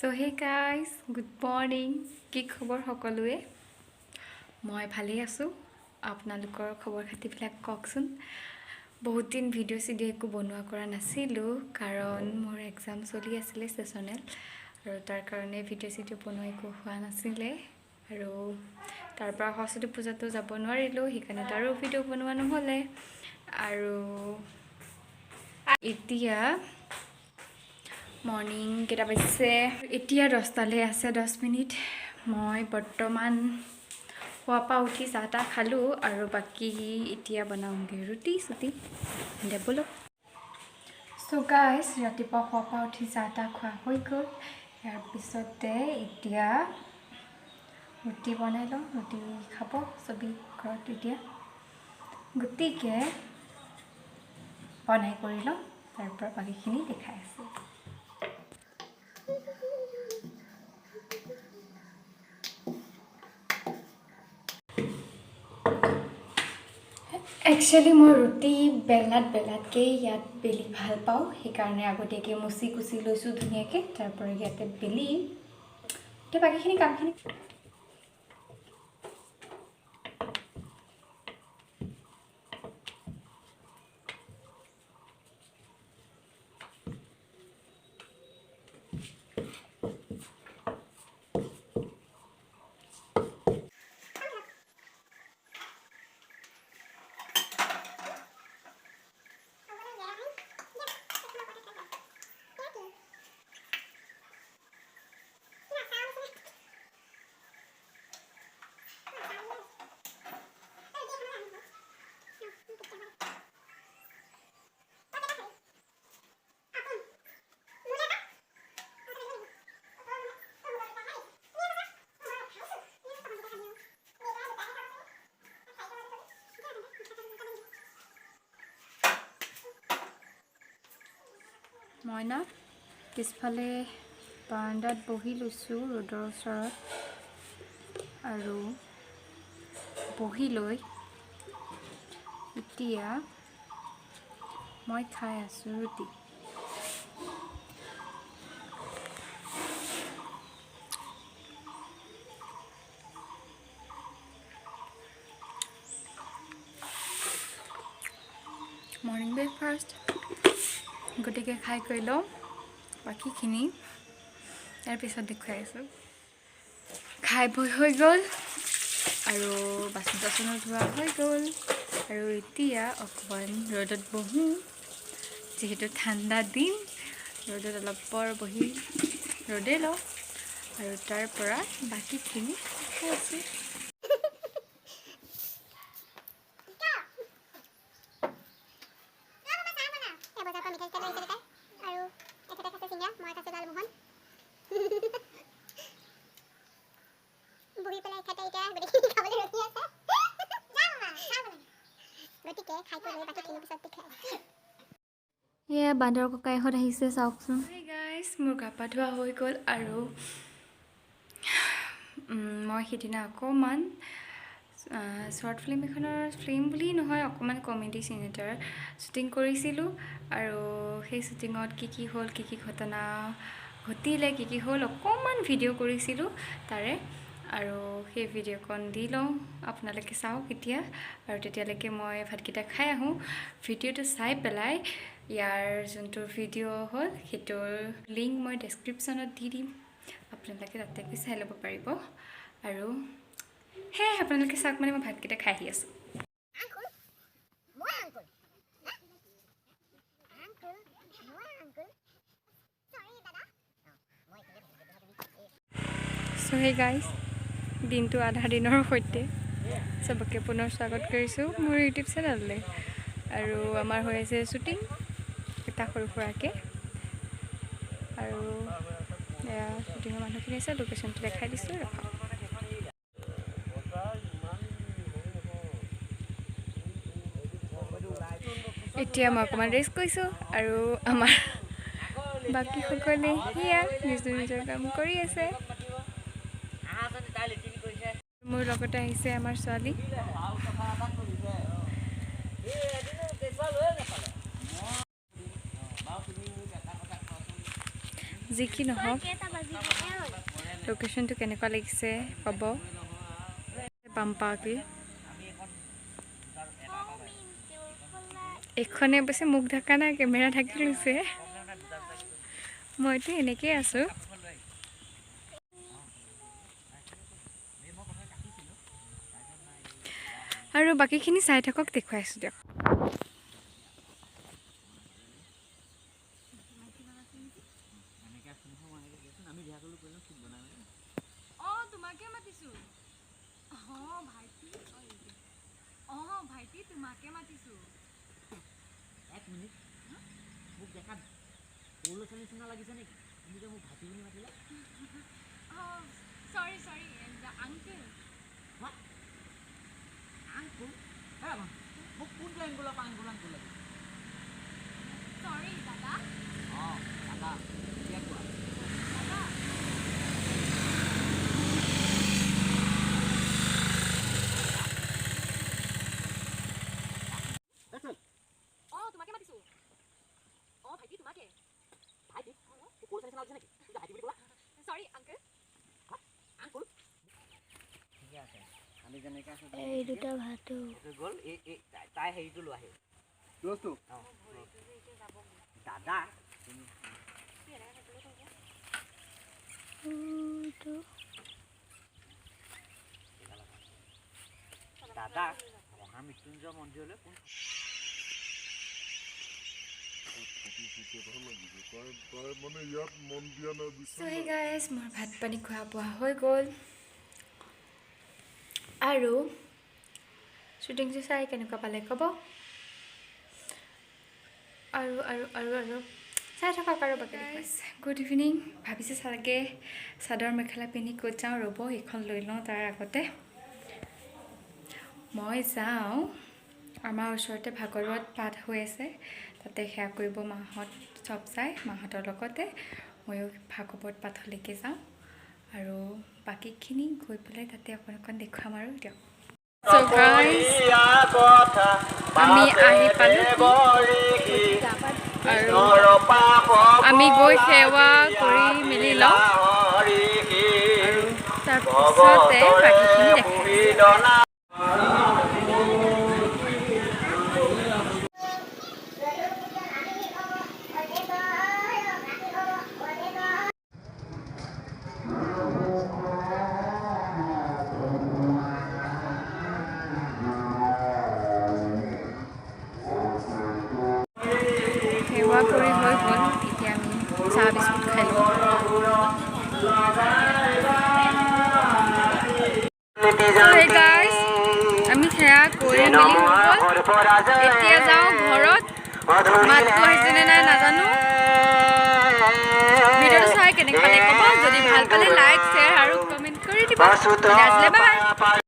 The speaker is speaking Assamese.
So hey guys, good morning. কি খবৰ সকলোৰে? মই ভালেই আছোঁ। আপোনালোকৰ খবৰ খাতিবিলাক কওকচোন। বহুত দিন ভিডিঅ' চিডিঅ' একো বনোৱা কৰা নাছিলোঁ, কাৰণ মোৰ এক্সাম চলি আছিলে ছেছনেল, আৰু তাৰ কাৰণে ভিডিঅ' চিডিঅ' বনোৱা একো হোৱা নাছিলে। আৰু তাৰ পৰা সৰস্বতী পূজাতো যাব নোৱাৰিলোঁ, সেইকাৰণে তাৰো ভিডিঅ' বনোৱা নহ'লে। আৰু এতিয়া মৰ্ণিং কেইটা বাজিছে? এতিয়া 10টালৈ আছে 10 মিনিট। মই বৰ্তমান শোৱাৰ পৰা উঠি চাহ তাহ খালোঁ আৰু বাকী এতিয়া বনাওঁগৈ ৰুটি চুটি। দে ব'লক। চ' গাইজ, ৰাতিপুৱা শোৱাৰ পৰা উঠি চাহ তাহ খোৱা হৈ গ'ল। ইয়াৰ পিছতে এতিয়া ৰুটি বনাই লওঁ। ৰুটি খাব চবেই ঘৰত এতিয়া, গতিকে বনাই কৰি লওঁ, তাৰ পৰা বাকীখিনি দেখাই আছোঁ। একচুৱেলি মই ৰুটি বেলাত বেলাতকৈ ইয়াত বেলি ভাল পাওঁ, সেইকাৰণে আগতীয়াকৈ মুচি কুচি লৈছোঁ ধুনীয়াকৈ। তাৰ পৰা ইয়াতে বেলি এতিয়া বাকীখিনি কামখিনি। মইনা পিছফালে বাৰাণ্ডাত বহি লৈছোঁ ৰ'দৰ ওচৰত, আৰু বহি লৈ এতিয়া মই খাই আছোঁ ৰুটি। মৰ্ণিং ব্ৰেকফাষ্ট, গতিকে খাই কৰি লওঁ, বাকীখিনি ইয়াৰ পিছত দেখুৱাই আছোঁ। খাই বৈ হৈ গ'ল আৰু বাচন চাচনো ধোৱা হৈ গ'ল। আৰু এতিয়া অকণমান ৰ'দত বহোঁ, যিহেতু ঠাণ্ডা দিন। ৰ'দত অলপ পৰ বহি ৰ'দে লওঁ আৰু তাৰ পৰা বাকীখিনি দেখাই আছোঁ। বজাৰৰ পৰা মিঠাই চিঠাই লৈ আহিছে দেউতাই আৰু এখেতে খাইছে চিঙৰা, মই খাইছোঁ লালমোহন। বহি পেলাই এখেতে এতিয়া গোটেইখিনি খাবলৈ ৰখি আছে। গতিকে খাই কৰি লৈ বাকীখিনি পিছত দেখাই। এয়া বান্দৰ ককাইহঁত আহিছে, চাওকচোন। হাই গাইজ, মোৰ গা পা ধোৱা হৈ গ'ল আৰু মই সিদিনা অকণমান শ্বৰ্ট ফিল্ম এখনৰ, ফিল্ম বুলি নহয়, অকণমান কমেডি চিন এটাৰ শ্বুটিং কৰিছিলোঁ। আৰু সেই শ্বুটিঙত কি কি হ'ল, কি কি ঘটনা ঘটিলে, কি কি হ'ল, অকণমান ভিডিঅ' কৰিছিলোঁ তাৰে। আৰু সেই ভিডিঅ'কণ দি লওঁ, আপোনালোকে চাওক এতিয়া। আৰু তেতিয়ালৈকে মই ভাতকেইটা খাই আহোঁ। ভিডিঅ'টো চাই পেলাই ইয়াৰ যোনটো ভিডিঅ' হ'ল, সেইটোৰ লিংক মই ডেছক্ৰিপশ্যনত দি দিম, আপোনালোকে তাতে গৈ চাই ল'ব পাৰিব। আৰু সেয়াই, আপোনালোকে চাওক, মানে মই ভাতকেইটা খাই আহি আছোঁ। আংকুল, মই আংকুল, আংকুল, মই আংকুল, চৰি দাদা। চ' সেই গাইজ, দিনটো আধা দিনৰ সৈতে চবকে পুনৰ স্বাগত কৰিছোঁ মোৰ ইউটিউব চেনেললৈ। আৰু আমাৰ হৈ আছে শ্বুটিং এটা সৰু সুৰাকৈ আৰু এয়া শ্বুটিঙৰ মানুহখিনি আছে। লোকেশ্যনটো দেখাই দিছোঁ, ৰখা। এতিয়া মই অকণমান ৰেষ্ট কৰিছোঁ আৰু আমাৰ বাকীসকলে সেয়া নিজৰ নিজৰ কাম কৰি আছে। মোৰ লগতে আহিছে আমাৰ ছোৱালী। যি কি নহওক, লোকেশ্যনটো কেনেকুৱা লাগিছে ক'ব। পাম্পাকি এইখনে অৱশ্যে মুখ ঢাকা নাই, কেমেৰা ঢাকি লৈছে। মইতো এনেকেই আছোঁ। আৰু বাকীখিনি চাই থাকক, দেখুৱাই আছোঁ দিয়ক। এই দুটা ভাতো গ'ল। এই তাই হেৰিটো লোৱা আহি দাদা। দাদা, মহামৃত্যুঞ্জয় মন্দিৰলৈ কোন মোৰ ভাত পানী খোৱা বোৱা হৈ গ'ল। আৰু শ্বুটিংটো চাই কেনেকুৱা পালে ক'ব। আৰু আৰু আৰু আৰু চাই থাকক আৰু বাকী। Good evening. ভাবিছোঁ চাগে চাদৰ মেখেলা পিন্ধি ক'ত যাওঁ, ৰ'ব সেইখন লৈ লওঁ। তাৰ আগতে মই যাওঁ, আমাৰ ওচৰতে ভাগৱত পাঠ হৈ আছে, তাতে সেৱা কৰিব মাহঁত চব যায়, মাহঁতৰ লগতে ময়ো ভাগৱত পাঠলৈকে যাওঁ। আৰু বাকীখিনি গৈ পেলাই তাতে অকণ অকণ দেখুৱাম আৰু দিয়ক। চ' গাইজ, আমি আহি পালোঁ আৰু আমি গৈ সেৱা কৰি মেলি লওঁ আৰু তাৰপিছতে বাকীখিনি দেখাম। সেৱা কৰি হৈ গ'ল, এতিয়া আমি চাহ বিস্কুট খাই লওঁ। আমি সেৱা কৰি মেলি হৈ গ'ল, এতিয়া যাওঁ ঘৰত। মাতটো আহিছেনে নাই নাজানো। ভিডিঅ'টো চাই কেনেকুৱা পালে ক'ব, যদি ভাল পালে লাইক, শ্বেয়াৰ আৰু কমেণ্ট কৰি দিব। আজিলৈ বাই।